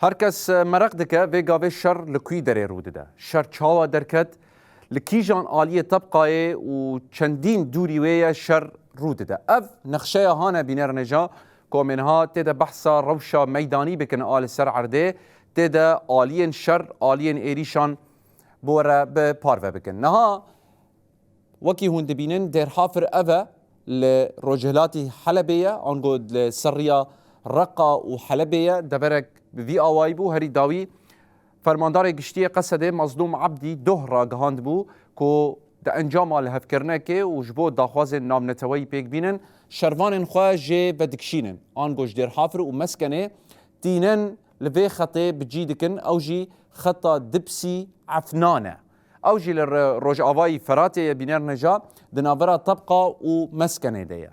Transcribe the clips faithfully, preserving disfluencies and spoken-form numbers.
Her kes mereq dike vê gavê şer li kûyî derê rû dide. Şer çawa derket? Li kîjan aliyê tebqayê û çendîn dûrî wê ye şer rû dide? Ev nexşeya hane bînerneja ku em ê niha tê de behsa rewşa meydanî bikin a li ser erdê, tê de aliyên şer, aliyên êrîşan bi we re bi parve bikin. Niha Wekî hûn dibînin, Dêrhafir ev e, li rojhilatî Helebê ye, ango li ser riya Reqa û Helebê ye, deverek bi vî awayî bû. Herî dawî Fermandarê Giştî yê Qesedê Mazlûm Ebdî doh ragihandibû ku di encama lihevkirinekê û ji bo daxwazên navneteweyî pêk bînin, şervanên xwe jê vedikişînin. Ango ji Dêrhafir û Meskenê tînin li vê xetê bi cî dikin, ew jî xeta Dipsî Efnan e. Ew jî li re-, rojavayî Feratê ye, bînerneja di navbera Tebqa û Meskenê de ye.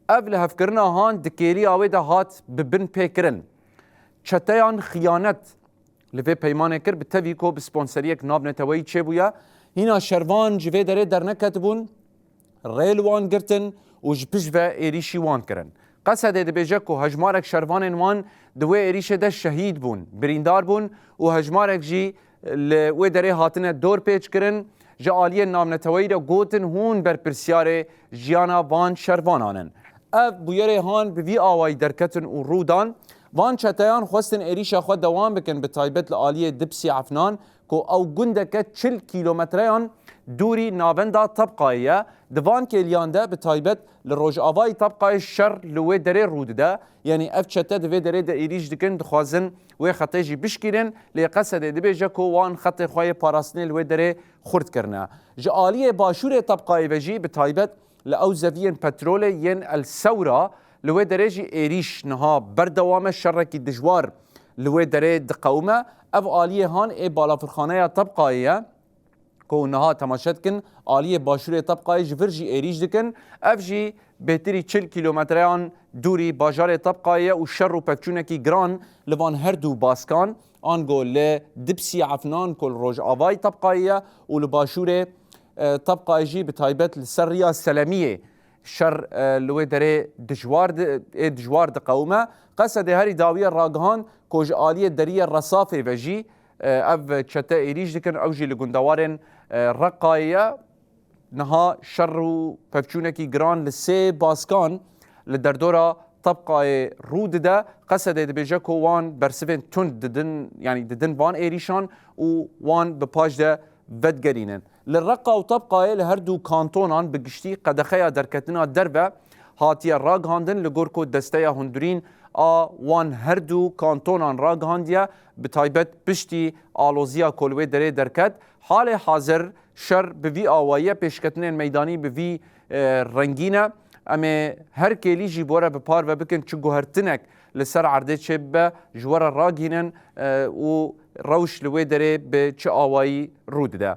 Ev lihevkirina han di kêliya wê de hat bi bin pê kirin. Çeteyan xiyanet li vê peymanê kir, bi tevî ku bi sponseriyek navneteweyî çêbûye. Hîna şervan ji vê derê derneketibûn, rê li wan girtin û ji pişt ve êrîşî wan kirin. Qesedê dibêje ku hejmarek şervanên wan di wê êrîşê de şehîd bûn, birîndar bûn û hejmarek jî li wê derê hatine dorpêçkirin. Ji aliyên navneteweyî re gotin hûn berpirsiyarê jiyana van şervanan in. Ev bûyerê han bi vî awayî derketin û rû dan. Van çeteyan xwestin êrîşa xwe dewam bikin, bi taybet li aliyê Dipsî Efnan, ku ew gundeke çil kîlometreyan dûrî navenda Tebqayê ye. Di van kêliyan de, bi taybet li rojavayî Tebqayê, şer li wê derê rû dide. Yanî ev çete di vê derê de êrîş dikin, dixwazin wê xetê jî bişkînin. Lê Qesedê dibêje ku wan xetê xwe yê parastinê li wê derê xurt kirine. Ji aliyê başûrê Tebqayê ve jî, bi taybet li ew zeviyên petrolê yên El Sewra, li wê derê jî êrîş niha berdewam e, şerekî dijwar li wê derê diqewime. Ev aliyê han ê balafirxaneya Tebqayê ye, ku niha temaşe dikin, aliyê başûrê Tebqayê ji vir jî êrîş dikin. Ev jî bêtirî çil kîlometreyan dûrî bajarê Tebqayê ye û şer û pevçûnekî giran li van her du baskan, ango li Dipsî Efnan ku li rojavayî Tebqayê ye û li başûrê, e, Tebqayê jî, bi taybet li ser riya Selemiyê, şer, e, li wê derê dijwar di-, ê dijwar diqewime. Qesedê herî dawiye ragihand ku ji aliyê deriyê Resafê ve jî, e, ev çete êrîş dikin, ew jî li gundewarên, e, Reqayê ye. Niha şer û pevçûnekî giran li sê baskan li derdora Tebqayê rû dide. Qesedê dibêje ku wan bersivên tund didin, yanî didin van êrîşan û wan bi paş de vedigerînin. Li Reqa û Tebqayê li her du kantonan bi giştî qedexeya derketina derve hatiye ragihandin, li gor ku Desteya Hundirîn a wan her du kantonan ragihandiye, bi taybet piştî aloziya ku li wê derê derket. Halê hazir şer bi vî awayî ye, pêşketinên meydanî bi vî, e, rengî ne. Em ê her kêlî jî bi we re bi parve bikin, çi guhertinek li ser erdê çêbibe, ji we re ragihînin, e, û rewş li wê derê bi çi awayî rû dide.